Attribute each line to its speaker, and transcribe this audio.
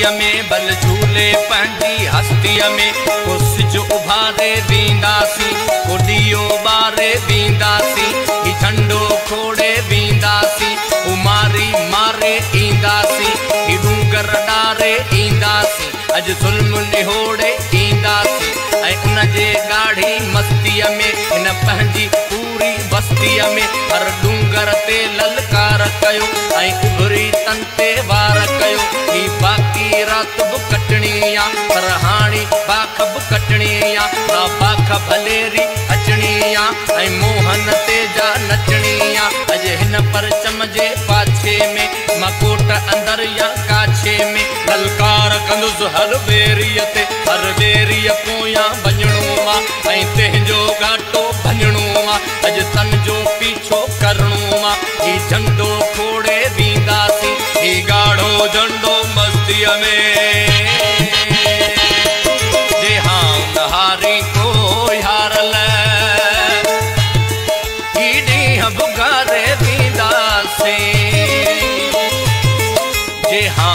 Speaker 1: مستيءَ ۾، ڀل جهولي پنهنجي هستيءَ ۾. ڪو سج اڀاري وينداسين، ڪو ڏيئو ٻاري وينداسين، هي جهنڊو کوڙي وينداسين، هو ماري ماري اينداسين، هي ڏونگر ڏاري اينداسين، اڄ ظلم نهوڙي اينداسين. ۽ ان جي ڳاڙهي مستيءَ ۾، هن پنهنجي پوري بستيءَ ۾ هر ڏونگر تي للڪار ڪيو ۽ اڀري تن تي وار ڪيو. هي باقي رات به ڪٽڻي آهي، پر هاڻي باک به ڪٽڻي آهي. ها باک ڀليري اچڻي آهي ۽ موهن تي جا نچڻي آهي. اڄ هن پرچم جي پاڇي ۾ مان ڪوٽ اندر يا ڪاڇي ۾ للڪار ڪندس هر ٻيريءَ تي، هر ٻيريءَ پويان وڃڻو آهي ۽ تنهنجو گهاٽو ڀڃڻو آهي. اڄ تن جو پيڇو ڪرڻو آهي، هي جهنڊو کوڙي وينداسين، هي ڳاڙهو جهنڊو مستيءَ ۾. جي ها هاري ڪو يار هي ڏينهن بگاري وينداسين، جي ها